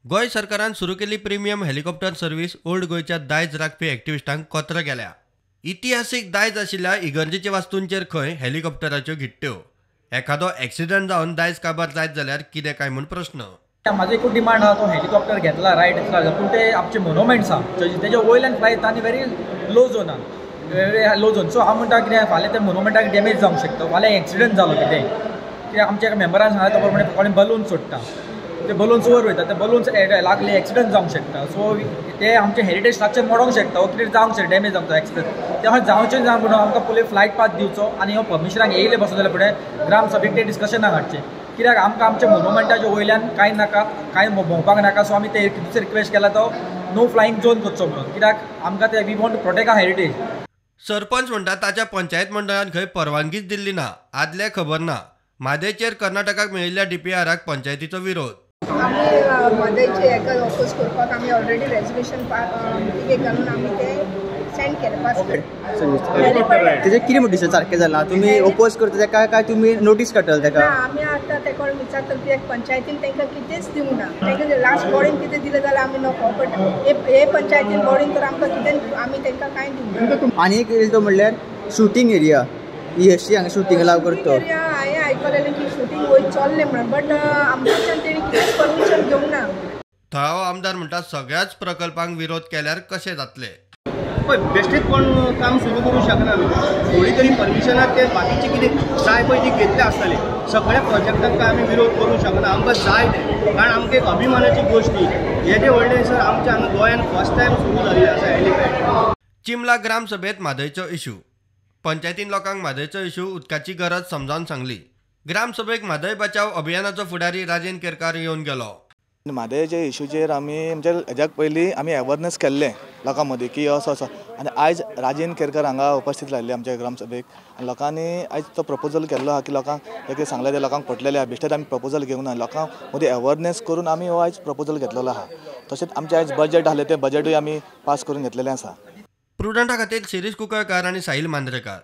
गोंय सरकारान सुरू केल्ली प्रिमियम हेलिकॉप्टर सर्व्हिस ओल्ड गोंयच्या दायज राखपी एक्टिविस्टांक कोत्र गेल्या. इतिहासीक दायज आशिल्ल्या इगर्जेच्या वास्तूंचेर खंय हेलिकॉप्टराच्यो घिट्ट्यो. एखादो एक्सिडंट जावन दायज काबार जायत जाल्यार कितें काय म्हूण प्रश्न. म्हाजो एकूच डिमांड आहा, तो हेलिकॉप्टर घेतला रायट घेतला, पूण ते आमचे मोनुमेंट्स आहा तेजे वयल्यान फ्लाय येता आनी व्हेरी लो झोनान, लो झोन. सो हांव म्हणटा कितें, फाल्यां त्या मोनुमेंटाक डॅमेज जावंक शकता, फाल्यां एक्सिडंट जालो कितें, कित्याक आमच्या एका मेंबरान सांगला तो प्रमाणे कोणें बलून सोडटा, ते बलून्स वयर वयता, ते बलून्स लागले एक्सिडंट जावंक शकता. सो ते आमचे हेरिटेज स्ट्रक्चर मोडोंक शकता वो कितें जावंक शकता, डॅमेज जावंक शकता एक्सिडंट. ते जावचें ना म्हणून आमकां पयलीं फ्लायट पाथ दिवचो आनी हो परमिशनाक येयले बसून जाल्यार फुडें ग्राम सभेक ते डिस्कशनाक हाडचें, कित्याक आमकां आमच्या मोनुमेंटाच्या वयल्यान कांय नाका, कांय भोंवपाक नाका. सो आमी ते दुसरे रिक्वेस्ट केला तो नो फ्लायिंग झोन करचो म्हणून, कित्याक आमकां ते we want to protect our heritage. Sarpanch म्हणटा ताच्या पंचायत मंडळान खंय परवानगीच दिल्ली ना, आदले खबर ना. म्हादयचेर कर्नाटकाक मेळिल्ल्या डीपीआराक पंचायतीचो विरोध. आमी म्हादयचे हेका ऑपोज करपाक आमी ऑलरेडी रेजोल्युशन एक घालून आमी ते सेंड केलें पास केलें. तेजें कितें म्हण डिसिजन सारकें जालां, तुमी ओपोज करता तेका काय तुमी नोटीस काडटले तेका? ना, आमी आतां तेका विचारता कित्याक पंचायतीन तांकां कितेंच दिवंक ना. तांकां लास्ट बॉडीन कितें दिलें जाल्यार आमी नको, बट हे पंचायतीन बॉडीन तर आमकां कितें, आमी तांकां कांय दिवंक ना. आनी एक तो म्हणल्यार शुटींग एरिया, ESC हांगा शुटींग अलाव करता. एरिया हांवें आयकलेलें की शुटींग वयर चल्लें म्हणून, बट आमच्याच्यान तेणी कितेंच परमिशन घेवंक ना. थळावो आमदार म्हणटा सगळ्याच प्रकल्पांक विरोध केल्यार कशें जातलें? पळय बेश्टेच कोण काम सुरू करूंक शकना न्हू, थोडी तरी परमिशनां ते बाकीचे कितें जाय पळय ती घेतले आसतले. सगळ्या प्रोजेक्टांक आमी विरोध करूंक शकना, आमकां जाय तें, कारण आमकां एक अभिमानाची गोश्ट ही. हेजें व्हडलें सर आमच्या हांगा गोंयांत फर्स्ट टायम सुरू जाल्लें आसा हेलिपॅड. चिमला ग्रामसभेत म्हादयचो इशू. पंचायतीन लोकांक म्हादयचो इशू, उदकाची गरज समजावन सांगली. ग्रामसभेक म्हादय बचाव अभियानाचो फुडारी राजेंद्र केरकार येवन गेलो. म्हादयच्या इशूचेर आमी म्हणजे हेज्याक पयलीं आमी अवेरनेस केल्लें लोकां मदीं की असो असो, आनी आयज राजेंद्र केरकर हांगा उपस्थीत राहिल्ले आमच्या ग्रामसभेक आनी लोकांनी आयज तो प्रपोजल केल्लो आहा की लोकांक हें कितें सांगलें तें लोकांक पटलेलें आहा. बेश्टेच आमी प्रपोजल घेवंक ना, लोकां मदीं अवेरनेस करून आमी हो आयज प्रपोजल घेतलेलो आहा. तशेंच आमचें आयज बजट आसलें तें बजटूय आमी पास करून घेतलेलें आसा. प्रुडंटा खातीर शिरीष कुंकळकार आनी साहिल मांद्रेकार.